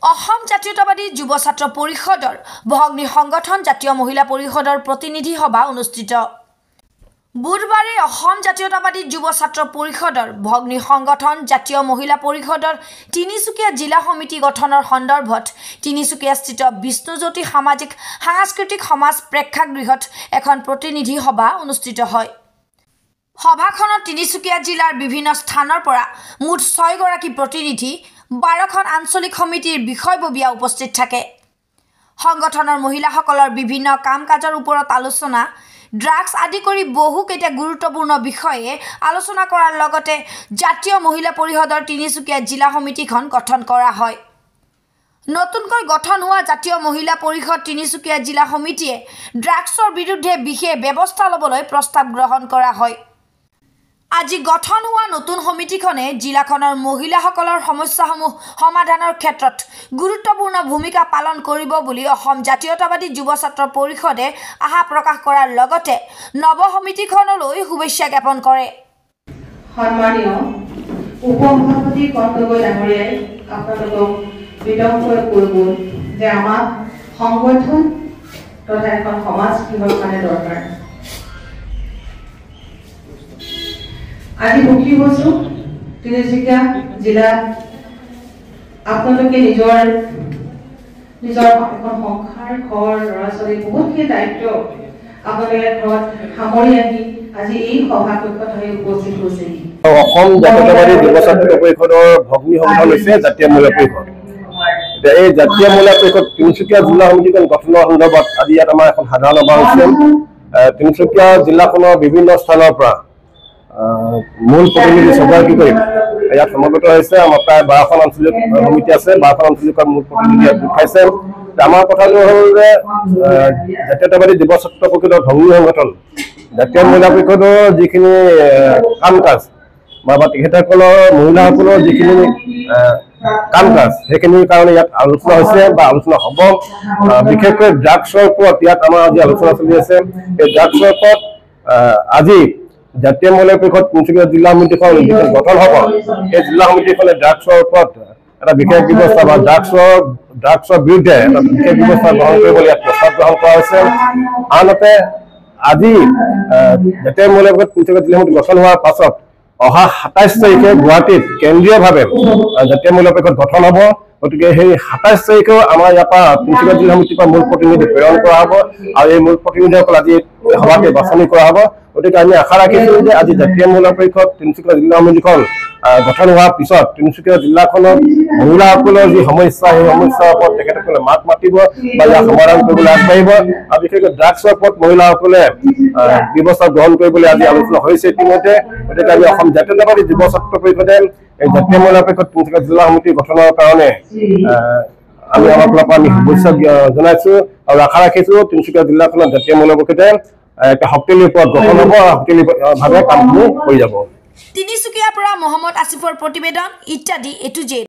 অসম জাতীয়তাবাদী যুৱ ছাত্ৰ পৰিষদৰ ভগ্নী সংগঠন জাতীয় মহিলা পৰিষদৰ প্ৰতিনিধি সভা অনুষ্ঠিত। বুধবাৰে অসম জাতীয়তাবাদী যুৱ ছাত্ৰ পৰিষদৰ ভগ্নী সংগঠন জাতীয় মহিলা পৰিষদৰ তিনিচুকীয়া জিলা সমিতি গঠনৰ সন্দৰ্ভত তিনিচুকীয়াস্থিত বিষ্ণুজ্যোতি সামাজিক সাংস্কৃতিক সমাজ প্ৰেক্ষাগৃহত এখন প্ৰতিনিধি সভা অনুষ্ঠিত হয়। সভাখনত তিনিচুকীয়া জিলাৰ বিভিন্ন স্থানৰ পৰা মুঠ 6গৰাকী প্ৰতিনিধি, 12খন আঞ্চলিক সমিতিৰ বিষয়ববীয়া উপস্থিত থাকে। সংগঠনৰ মহিলাসকলৰ বিভিন্ন কাম কাজৰ ওপৰত আলোচনা, ড্ৰাগছ আদি কৰি বহুকেইটা গুৰুত্বপূৰ্ণ বিষয়ে আলোচনা কৰাৰ লগতে জাতীয় মহিলা পৰিষদৰ তিনিচুকীয়া জিলা সমিতিখন গঠন কৰা হয়। নতুনকৈ গঠন হোৱা জাতীয় মহিলা পৰিষদ তিনিচুকীয়া জিলা সমিতিয়ে ড্ৰাগছৰ বিৰুদ্ধে বিশেষ ব্যৱস্থা ল'বলৈ প্ৰস্তাৱ গ্ৰহণ কৰা হয়। আজি গঠন হোৱা নতুন সমিতিখনে জিলাখনৰ মহিলাসকলৰ সমস্যাসমূহ সমাধানৰ ক্ষেত্ৰত গুৰুত্বপূৰ্ণ ভূমিকা পালন কৰিব বুলি অসম জাতীয়তাবাদী যুৱ ছাত্ৰ পৰিষদে আশা প্ৰকাশ কৰাৰ লগতে নৱ সমিতিখনলৈ শুভেচ্ছা জ্ঞাপন কৰে। সন্মানীয় উপসভাপতি কণ গগৈ ডাঙৰীয়াই আপোনালোকক বিতংকৈ কৈ গ'ল যে আমাক সংগঠন তথা এখন সমাজ কিহৰ কাৰণে দৰকাৰ। আজি সুখী হৈছোঁ তিনিচুকীয়া জিলাত আপোনালোকে নিজৰ নিজৰ এখন সংসাৰ, ঘৰ, ল'ৰা ছোৱালী বহুতখিনি দায়িত্ব আপোনালোকে ঘৰত সামৰি আহি আজি এই সভা কক্ষত আহি উপস্থিত হৈছেহি। অসম জাতীয়তাবাদী যুৱ ছাত্ৰ পৰিষদৰ ভগ্নী সংগঠন হৈছে জাতীয় মহিলা পৰিষদ। এতিয়া এই জাতীয় মহিলা পৰিষদ তিনিচুকীয়া জিলা সমিতিখন গঠনৰ সন্দৰ্ভত আজি ইয়াত আমাৰ এখন সাধাৰণ সভা হৈছে। তিনিচুকীয়া জিলাখনৰ বিভিন্ন স্থানৰ পৰা মূল প্ৰতিনিধি ছগৰাকী কৰি ইয়াত সমবেত হৈছে। আমাৰ প্ৰায় 12খন আঞ্চলিক সমিতি আছে, 12খন আঞ্চলিকৰ মূল প্ৰতিনিধি ইয়াত গোট খাইছে। আমাৰ কথাটো হ'ল যে জাতীয়তাবাদী যুৱ ছাত্ৰ পৰিষদৰ ভগ্নী সংগঠন জাতীয় মহিলা পৰিষদৰ যিখিনি কাম কাজ বা তেখেতসকলৰ মহিলাসকলৰ যিখিনি কাম কাজ সেইখিনিৰ কাৰণে ইয়াত আলোচনা হৈছে বা আলোচনা হ'ব। বিশেষকৈ ড্ৰাগছৰ ওপৰত ইয়াত আমাৰ আজি আলোচনা চলি আছে। এই ড্ৰাগছৰ ওপৰত আজি জাতীয় মহিলা পৰিষদ তিনিচুকীয়া জিলা সমিতিখন যিখন গঠন হ'ব, সেই জিলা সমিতিখনে ড্ৰাগছৰ ওপৰত এটা বিশেষ ব্যৱস্থা বা ড্ৰাগছৰ বিৰুদ্ধে এটা বিশেষ ব্যৱস্থা গ্ৰহণ কৰিবলৈ ইয়াত প্ৰস্তাৱ গ্ৰহণ কৰা হৈছে। আনহাতে আজি জাতীয় মহিলা পৰিষদ তিনিচুকীয়া জিলা সমিতি গঠন হোৱাৰ পাছত অহা 27 তাৰিখে গুৱাহাটীত কেন্দ্ৰীয়ভাৱে জাতীয় মহিলা পৰিষদ গঠন হ'ব। গতিকে সেই 27 তাৰিখেও আমাৰ ইয়াৰ পৰা তিনিচুকীয়া জিলা সমিতিৰ পৰা মূল প্ৰতিনিধি প্ৰেৰণ কৰা হ'ব আৰু এই মূল প্ৰতিনিধিসকল আজি সভাতে বাছনি কৰা হ'ব। গতিকে আমি আশা ৰাখিছোঁ যে আজি জাতীয় মহিলা পৰিষদ তিনিচুকীয়া জিলা সমিতিখন গঠন হোৱাৰ পিছত তিনিচুকীয়া জিলাখনত মহিলাসকলৰ যি সমস্যা, সেই সমস্যাৰ ওপৰত তেখেতসকলে মাত মাতিব বা ইয়াক সমাধান কৰিবলৈ আগবাঢ়িব। আৰু বিশেষকৈ ড্ৰাগছৰ ওপৰত মহিলাসকলে ব্যৱস্থা গ্ৰহণ কৰিবলৈ আজি আলোচনা হৈছে ইতিমধ্যে। গতিকে আমি অসম জাতীয়তাবাদী যুৱ ছাত্ৰ পৰিষদে এই জাতীয় মহিলা পৰিষদ তিনিচুকীয়া জিলা সমিতি গঠনৰ কাৰণে আমি আমাৰ ফালৰ পৰা আমি শুভেচ্ছা জনাইছোঁ আৰু আশা ৰাখিছোঁ তিনিচুকীয়া জিলাখনত জাতীয় মহিলা পৰিষদে এটা শক্তিশালী ওপৰত গঠন হ'ব আৰু শক্তিশালীভাৱে কামসমূহ কৰি যাব। তিনিচুকীয়াৰ পৰা মহম্মদ আসিফৰ প্ৰতিবেদন, ইত্যাদি এ টু জেড।